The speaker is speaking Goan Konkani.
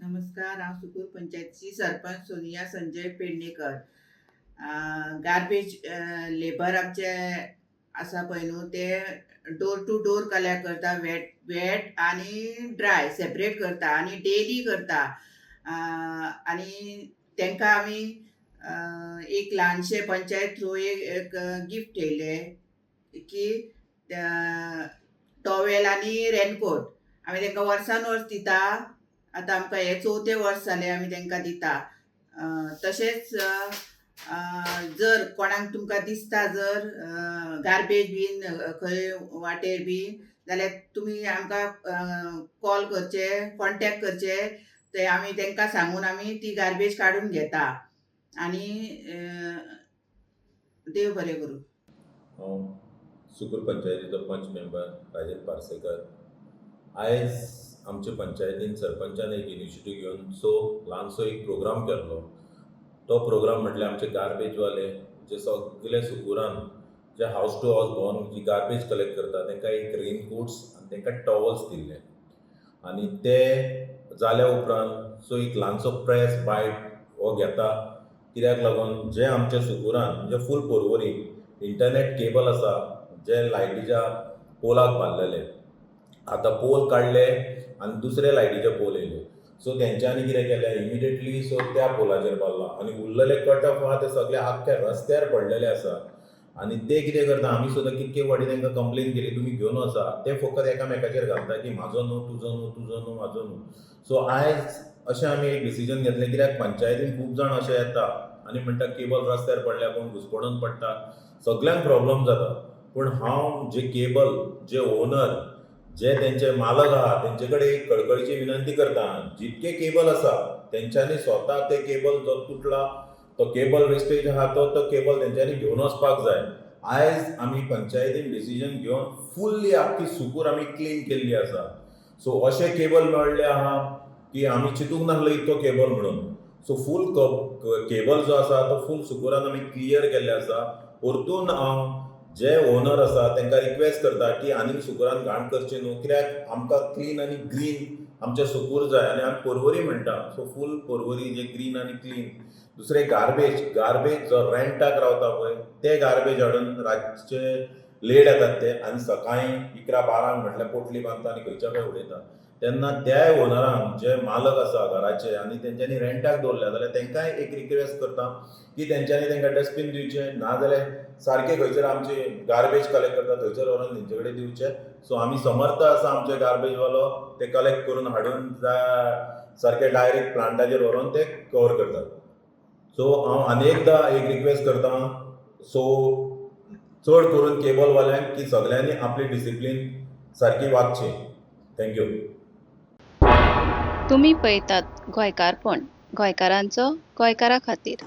नमस्कार, हांव सुकूर पंचायतीची सरपंच सोनिया संजय पेडणेकर. गार्बेज लेबर आमचे आसा पळय न्हू, ते डोर टू डोर कलेक्ट करता, वेट वेट आनी ड्राय सेपरेट करता आनी डेली करता. आनी तांकां आमी एक ल्हानशें पंचायत थ्रू एक एक गिफ्ट ठेयलें की टॉवेल आनी रेनकोट. आमी तांकां वर्सान वर्स दिता. आतां आमकां हें चवथें वर्स जालें आमी तांकां दिता. तशेंच जर कोणाक तुमकां दिसता जर गार्बेज बीन खंय वाटेर बीन जाल्यार तुमी आमकां कॉल करचे, कॉन्टेक्ट करचे. ते आमी तांकां सांगून आमी ती गार्बेज काडून घेता. आनी देव बरें करूं. हांव सुकूर पंचायतीचो पंच मेंबर राजन पार्सेकर. आयज आमचे पंचायतीन सरपंचान एक इनिशिएटीव घेवन सो ल्हानसो एक प्रोग्राम केल्लो. तो प्रोग्राम म्हटल्यार आमचे गार्बेजवाले जे सगळे सुकूरान जे हावस टू हावस भोंवन जी गार्बेज कलेक्ट करता, तांकां एक रेनकोट्स आनी तांकां टॉवल्स दिल्ले. आनी ते जाल्या उपरांत सो एक ल्हानसो प्रेस बायट हो घेता, कित्याक लागून जे आमच्या सुकूरान म्हणजे फूल पोरवरी इंटरनेट केबल आसा, जे लायटीच्या पोलाक बांदलेले, आतां पोल काडले आनी दुसरे लायटीचे पोल येयले. सो तेंच्यांनी कितें केलें, इमिडिएटली सो त्या पोलाचेर बांदला आनी उरलेले कट ऑफ आहा ते सगळे आख्खे रस्त्यार पडलेले आसा. आनी ते कितें करता, आमी सुद्दां कितके फावटी तांकां कंप्लेन केली, तुमी घेवन वचा. ते फकत एकामेकाचेर घालता की म्हाजो न्हू, तुजो न्हू, तुजो न्हू, म्हाजो न्हू. सो आयज अशें आमी एक डिसिजन घेतलें, कित्याक पंचायतीन खूब जाण अशे येता आनी म्हणटा केबल रस्त्यार पडल्या, कोण घुसपडून पडटा, सगल्यांक प्रॉब्लम जाता. पूण हांव जे केबल जे ओनर, जे तेंचे मालक आहा, तेंचे कडेन एक कळकळीची विनंती करता, जितके केबल आसा तेंच्यांनी स्वता ते केबल जो तुटला तो केबल वेस्टेज आहा तो तो केबल तेंच्यांनी घेवन वचपाक जाय. आयज आमी पंचायतीन डिसिजन घेवन फुल्ली आख्खी सुकूर आमी क्लीन केल्ली आसा. सो अशे केबल मेळ्ळे आहा की आमी चिंतूंक नासलो इतको केबल म्हणून. सो फूल केबल जो आसा तो फूल सुकूरान आमी क्लियर केल्ले आसा. परतून हांव जे ओनर आसा तांकां रिक्वेस्ट करता की आनीक सुकूरान घाण करची न्हू, कित्याक आमकां क्लीन आनी ग्रीन आमचें सुकूर जाय. आनी आमी पोरवरी म्हणटा, सो फूल पोरवरी जे ग्रीन आनी क्लीन. दुसरें गार्बेज. गार्बेज जो रेंटाक रावता पळय, ते गार्बेज हाडून रातचे लेट येतात ते आनी सकाळीं 11-12ंक म्हटल्यार पोटली बांदता आनी खंयच्या खंय उडयता. तेन्ना त्याय ओनरांक, जे मालक आसा घराचे आनी तेंच्यांनी रेंटाक दवरल्या जाल्यार तांकांय एक रिक्वेस्ट करता की तेंच्यांनी तांकां डस्टबीन दिवचें, नाजाल्यार सारकें खंयसर आमची गार्बेज कलेक्ट करता थंयसर व्हरोन तेंचे कडेन दिवचें. सो आमी समर्थ आसा, आमचे गार्बेजवालो ते कलेक्ट करून हाडून सारके डायरेक्ट प्लांटाचेर व्हरोन ते कवर करतात. सो हांव आनी एकदां एक रिक्वेस्ट करता, सो चड करून केबलवाल्यांक की सगल्यांनी आपली डिसिप्लीन सारकी वागची. Thank you. तुमी पळयतात गोंयकारपण, गोंयकारांचो गोंयकारा खातीर.